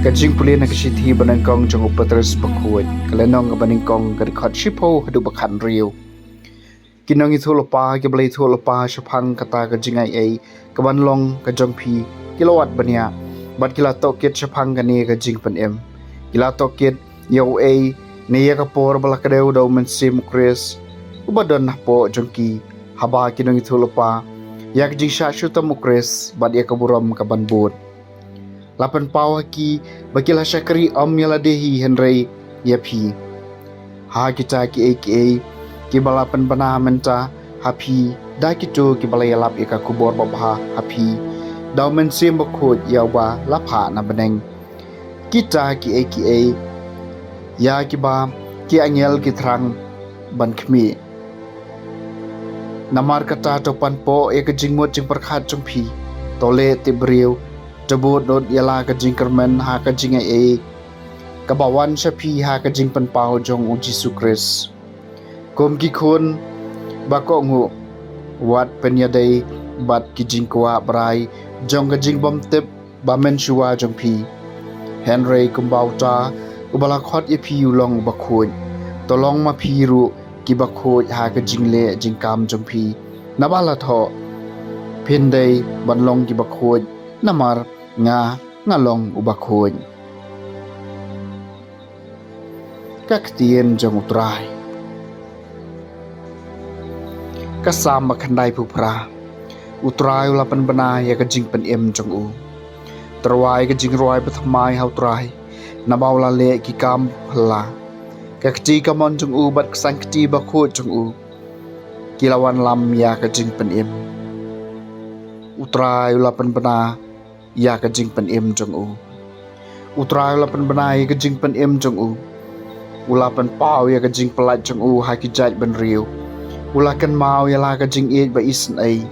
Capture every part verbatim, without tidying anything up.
Ka jingpule na ka shithi banyngkong jong u Petros bakhuid, ka lynnong kaba nyngkong, ka dkhot shiphew haduh ba khathynriew. Ki nongïathuhlypa kiba la ïathuhlypa shaphang kata ka jingai ei kaban long ka jong phi, ki la wad bniah, bad ki la tohkit shaphang kane ka jingpynim. Ki la tohkit ïa uei, ne ïa ka por ba la kdew da u Mynsiem u Khrist uba don hapoh jong ki, haba ki nongïathuhlypa ïa ka jingshah shu tam u Khrist bad ïa ka burom kaban bud. La pynpaw ha ki ba ki la shakri ym ïa lade hi hynrei ïa phi. Ha kita kiei kiei kiba la pynbna mynta ha phi da kito kiba la ïalap ïa ka khubor babha ha phi da u Mynsiem Bakhuid ïa uba la phah na bneng. Kita kiei kiei ïa kiba ki angel ki thrang ban khmih. Namar kata to pan poh ïa ka jingmut jingpyrkhat jong phi, to leh tip briew, to bud nud ïa la ka jingkyrmen ha ka jingai ei kaba wan sha phi ha ka jingpynpaw jong u Jisu Khrist. Kum ki khun ba kohnguh, wat pynïadei bad ki jingkwah brai jong ka jingbymtip ba mynshuwa jong phi. Hynrei kumba uta uba la khot ïa phi u long uba khuid, to long ma phi ruh kiba khuid ha ka jingleh jingkam jong phi. Naba la thoh, phin dei ban long kiba khuid, namar nga, nga long uba khuid. Ka ktien jong u Trai. Ka Salm ba khyndaiphew phra. U Trai u la pynbna ïa ka jingpynim jong u. To rwai ka jingrwai bathymmai ha u Trai, naba u la leh ki kam phylla. Ka kti kamon jong u bad ka sangkti bakhuid jong u ki la wanlam ïa ka jingpynim. U Trai u la pynbna ïa ka jingpynim jong u. U Trai u la pynbna ïa ka jingpynim jong u. U la pynpaw ïa ka jingpyllait jong u ha ki jaitbynriew. U la kynmaw ïa la ka jingïeit ba isynei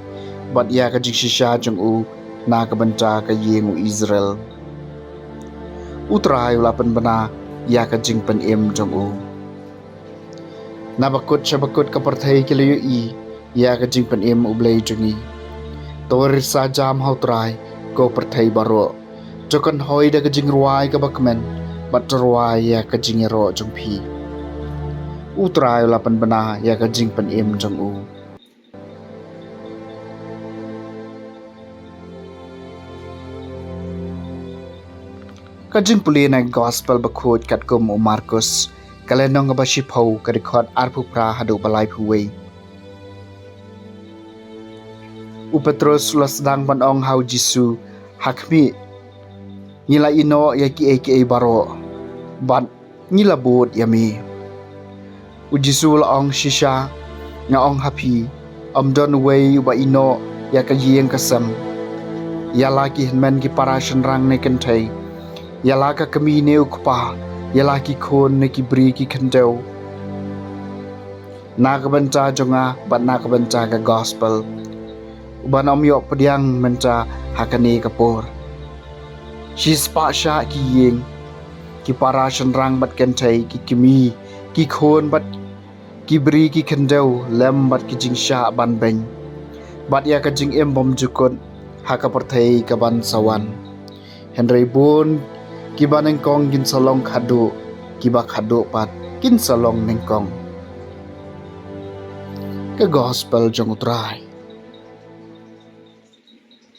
bad ïa ka jingshisha jong u na ka bynta ka ïing u Israel. U Trai u la pynbna ïa ka jingpynim jong u. Na bakut sha bakut ka pyrthei ki la ïohi ïa ka jingpynim U Blei jong ngi. To risa jam ha u Trai, ko pyrthei baroh. To kynhoi da ka jingrwai kaba kmen, bad to rwai ïa ka jingïaroh jong phi. U Trai u la pynbna ïa ka jingpynim jong u. Ka jingpule na ka Gospel bakhuid katkum u Markus, ka lynnong kaba shiphew, ka dkhot arphew phra haduh ba laiphew wei. U Petros u la sdang ban ong ha u Jisu, ha khmih, ngi la ïehnoh ïa kiei kiei baroh, bad ngi la bud ïa me. U Jisu u la ong, shisha nga ong ha phi, ym don uwei uba ïehnoh ïa ka ïing ka sem, ïa la ki hynmen ki para shynrang ne kynthei, ïa la ka kmie ne u kpa, ïa la ki khun ne ki briew ki khyndew, na ka bynta jong nga bad na ka bynta ka Gospel, uban ym ïoh pdiang mynta ha kane ka por. Shispah shah ki ïing, ki para shynrang bad kynthei, ki kmie, ki khun bad ki briew ki khyndew, lem bad ki jingshah banbeiñ, bad ïa ka jingim bymjukut ha ka pyrthei kaban sa wan. Hynrei bun kiba nyngkong kin sa long khadduh, kiba khadduh pat kin sa long nyngkong. Ka Gospel jong u Trai.